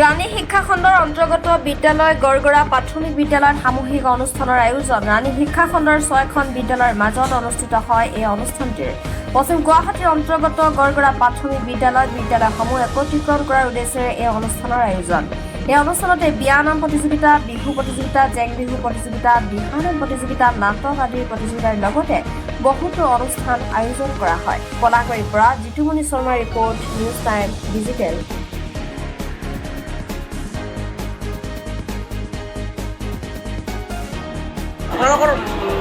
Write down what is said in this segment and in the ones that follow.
ৰাণী শিক্ষাখণ্ডৰ অন্তৰ্গত বিদ্যালয় গড়গড়া প্ৰাথমিক বিদ্যালয়ত সামূহিক অনুষ্ঠানৰ আয়োজন। ৰাণী শিক্ষাখণ্ডৰ ছয়খন বিদ্যালয়ৰ মাজত অনুষ্ঠিত হয় এই অনুষ্ঠানটিৰ। পশ্চিম গুৱাহাটীৰ অন্তৰ্গত গড়গড়া প্ৰাথমিক বিদ্যালয়ত বিদ্যালয়সমূহ একত্ৰীকৰণ কৰাৰ উদ্দেশ্যেৰে এই অনুষ্ঠানৰ আয়োজন। এই অনুষ্ঠানতে বিয়ানাম প্ৰতিযোগিতা, বিহু প্ৰতিযোগিতা, জেং বিহু প্ৰতিযোগিতা, দিহানাম প্ৰতিযোগিতা, নাটক আদিৰ প্ৰতিযোগিতাৰ লগতে বহুতো অনুষ্ঠান আয়োজন কৰা হয়। পলাশবাৰীৰ পৰা জিতুমণি শৰ্মাৰ ৰিপৰ্ট, নিউজ টাইম ডিজিটেল। আপোনালোকৰ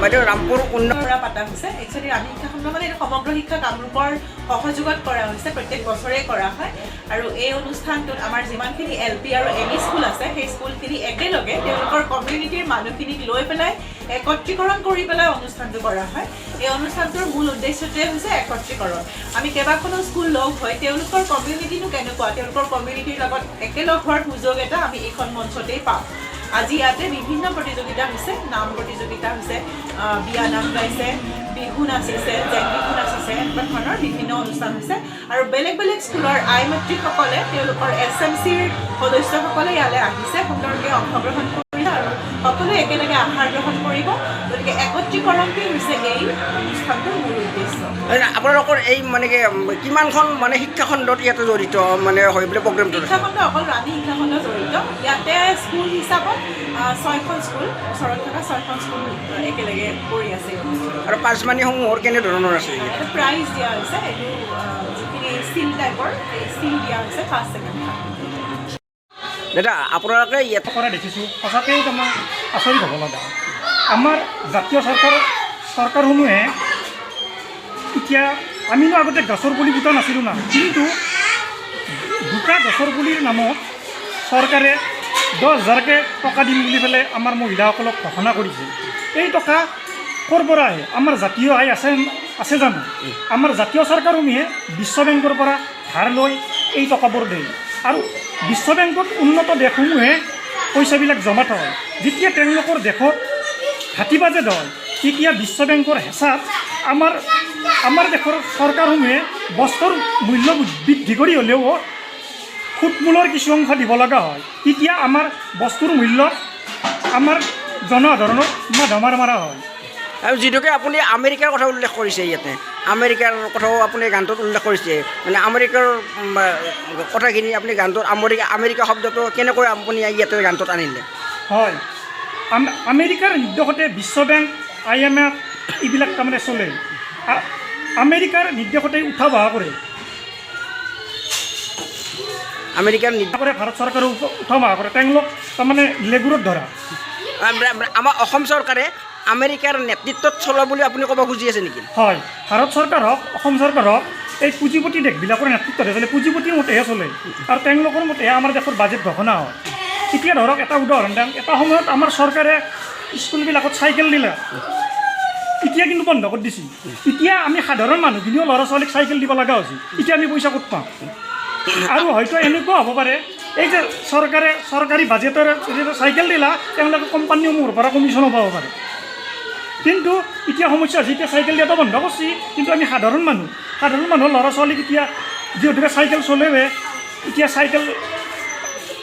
বাইদেউ ৰামপুৰ উন্নয়ন পৰা পাতা হৈছে। একচুৱেলি ৰাণী শিক্ষাখণ্ড মানে এইটো সমগ্ৰ শিক্ষা কামৰূপৰ সহযোগত কৰা হৈছে, প্ৰত্যেক বছৰে কৰা হয়। আৰু এই অনুষ্ঠানটোত আমাৰ যিমানখিনি এল পি আৰু এম ই স্কুল আছে, সেই স্কুলখিনি একেলগে তেওঁলোকৰ কমিউনিটিৰ মানুহখিনিক লৈ পেলাই একত্ৰীকৰণ কৰি পেলাই অনুষ্ঠানটো কৰা হয়। এই অনুষ্ঠানটোৰ মূল উদ্দেশ্যটোৱে হৈছে একত্ৰীকৰণ। আমি কেইবাখনো স্কুল লগ হৈ তেওঁলোকৰ কমিউনিটিনো কেনেকুৱা, তেওঁলোকৰ কমিউনিটিৰ লগত একেলগ হোৱাৰ সুযোগ এটা আমি এইখন মঞ্চতেই পাওঁ। আজি ইয়াতে বিভিন্ন প্ৰতিযোগিতা হৈছে, নাম প্ৰতিযোগিতা হৈছে, বিয়া নাম গাইছে, বিহু নাচিছে, জেং বিহু নাচিছে, এনেকুৱা ধৰণৰ বিভিন্ন অনুষ্ঠান হৈছে। আৰু বেলেগ বেলেগ স্কুলৰ আই মাতৃসকলে, তেওঁলোকৰ এছ এম চিৰ সদস্যসকলে ইয়ালৈ আহিছে, সুন্দৰকৈ অংশগ্ৰহণ কৰিছে আৰু সকলোৱে একেলগে আহাৰ গ্ৰহণ কৰিব। গতিকে একত্ৰীকৰণটোৱেই হৈছে এই অনুষ্ঠানটোৰ মূল উদ্দেশ্য। আপোনালোকৰ এই মানে কি কিমানখন মানে শিক্ষাখণ্ডত ইয়াতে জড়িত মানে হৈ পেলাই প্ৰগ্ৰেমটো? শিক্ষাখণ্ড অকল ৰাণী শিক্ষাখণ্ড জড়িত। ইয়াতে স্কুল হিচাপত ছয়খন স্কুল, ওচৰত থকা ছয়খন স্কুল একেলগে কৰি আছে এই অনুষ্ঠানটো। আৰু প্ৰাইজমানিসমূহৰ কেনেধৰণৰ আছে? এটা প্ৰাইজ দিয়া হৈছে, এইটো যিখিনি চিল টাইপৰ, এই চিল দিয়া হৈছে ফাৰ্ষ্ট, ছেকেণ্ড, থাৰ্ড। দাদা, আপোনালোকে ইয়াত কৰা দেখিছোঁ, সঁচাকৈয়ে তাৰমানে আচৰিত হ'ব লগা। আমাৰ জাতীয় চৰকাৰসমূহে এতিয়া আমিনো আগতে গছৰ পুলি পোতা নাছিলোঁ না, কিন্তু দুটা গছৰ পুলিৰ নামত চৰকাৰে 10,000কৈ টকা দিম বুলি পেলাই আমাৰ মহিলাসকলক ঘোষণা কৰিছে। এই টকা ক'ৰ পৰা আহে? আমাৰ জাতীয় আয় আছে আছে জানো? আমাৰ জাতীয় চৰকাৰসমূহে বিশ্ব বেংকৰ পৰা ধাৰ লৈ এই টকাবোৰ দিয়ে আৰু বিশ্ব বেংকত উন্নত দেশসমূহে পইচাবিলাক জমা থয়। যেতিয়া তেওঁলোকৰ দেশত ঘাটি বাজেট হয়, তেতিয়া বিশ্ব বেংকৰ হেঁচাত আমাৰ আমাৰ দেশৰ চৰকাৰসমূহে বস্তুৰ মূল্য বৃদ্ধি কৰি হ'লেও সুদমূলৰ কিছু অংশ দিব লগা হয়। তেতিয়া আমাৰ বস্তুৰ মূল্যত আমাৰ জনসাধাৰণক মাধমাৰ মাৰা হয়। আৰু যিটোকে আপুনি আমেৰিকাৰ কথা উল্লেখ কৰিছে, ইয়াতে আমেৰিকাৰ কথাও আপুনি গানটোত উল্লেখ কৰিছে, মানে আমেৰিকাৰ কথাখিনি আপুনি গানটোত আমেৰিকা আমেৰিকা শব্দটো কেনেকৈ আপুনি ইয়াতে গানটোত আনিলে? হয়, আমেৰিকাৰ নিৰ্দেশতে বিশ্ব বেংক, আইএমএফ এইবিলাক তাৰমানে চলে। আমেৰিকাৰ নিৰ্দেশতে উঠা বহা কৰে। আমেৰিকাৰ নিৰ্দেশ কৰে, ভাৰত চৰকাৰেও উঠা বহা কৰে। তেওঁলোক তাৰমানে লেগুৰত ধৰা। আমাৰ অসম চৰকাৰে আমেৰিকাৰ নেতৃত্বত চলা বুলি আপুনি ক'ব খুজি আছে নেকি? হয়, ভাৰত চৰকাৰ হওক, অসম চৰকাৰ হওক, এই পুঁজিপতি দেশবিলাকৰ নেতৃত্বতহে চলে, পুঁজিপতিৰ মতেহে চলে আৰু তেওঁলোকৰ মতেহে আমাৰ দেশৰ বাজেট ঘোষণা হয়। এতিয়া ধৰক এটা উদাহৰণ দিম। এটা সময়ত আমাৰ চৰকাৰে স্কুলবিলাকত চাইকেল দিলে, এতিয়া কিন্তু বন্ধ কৰি দিছে। এতিয়া আমি সাধাৰণ মানুহখিনিও ল'ৰা ছোৱালীক চাইকেল দিব লগা হৈছে। এতিয়া আমি পইচা ক'ত পাওঁ? আৰু হয়তো এনেকুৱা হ'ব পাৰে, এই যে চৰকাৰে চৰকাৰী বাজেটৰ যিটো চাইকেল দিলা, তেওঁলোকে কোম্পানীসমূহৰ পৰা কমিশ্যনো পাব পাৰে। কিন্তু এতিয়া সমস্যা হৈছে, এতিয়া চাইকেল দিয়াটো বন্ধ কৰিছে, কিন্তু আমি সাধাৰণ মানুহ, সাধাৰণ মানুহৰ ল'ৰা ছোৱালীক এতিয়া যিহেতুকে চাইকেল চলেৱে, এতিয়া চাইকেল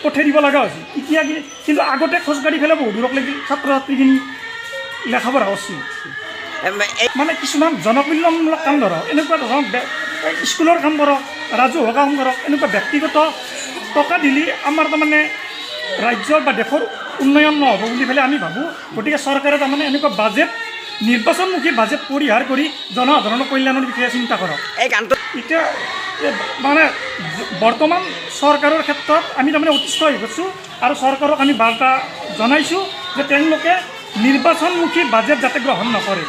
পঠাই দিব লগা হৈছে। এতিয়া কিন্তু আগতে খোজকাঢ়ি পেলাই বহুত দূৰক লাগি ছাত্ৰ ছাত্ৰীখিনি লেখা পঢ়া কৰিছিল। এই মানে কিছুমান জনকল্যাণমূলক কাম ধৰক, এনেকুৱা ধৰক এই স্কুলৰ কাম কৰক, ৰাজহুৱা কাম কৰক, এনেকুৱা ব্যক্তিগত টকা দিলে আমাৰ তাৰমানে ৰাজ্যৰ বা দেশৰ উন্নয়ন নহ'ব বুলি পেলাই আমি ভাবোঁ। গতিকে চৰকাৰে তাৰমানে এনেকুৱা বাজেট, নিৰ্বাচনমুখী বাজেট পৰিহাৰ কৰি জনসাধাৰণৰ কল্যাণৰ বিষয়ে চিন্তা কৰক। এই গানটো এতিয়া মানে বৰ্তমান চৰকাৰৰ ক্ষেত্ৰত আমি তাৰমানে অতিষ্ঠ হৈ গৈছোঁ আৰু চৰকাৰক আমি বাৰ্তা জনাইছোঁ যে তেওঁলোকে নিৰ্বাচনমুখী বাজেট যাতে গ্ৰহণ নকৰে।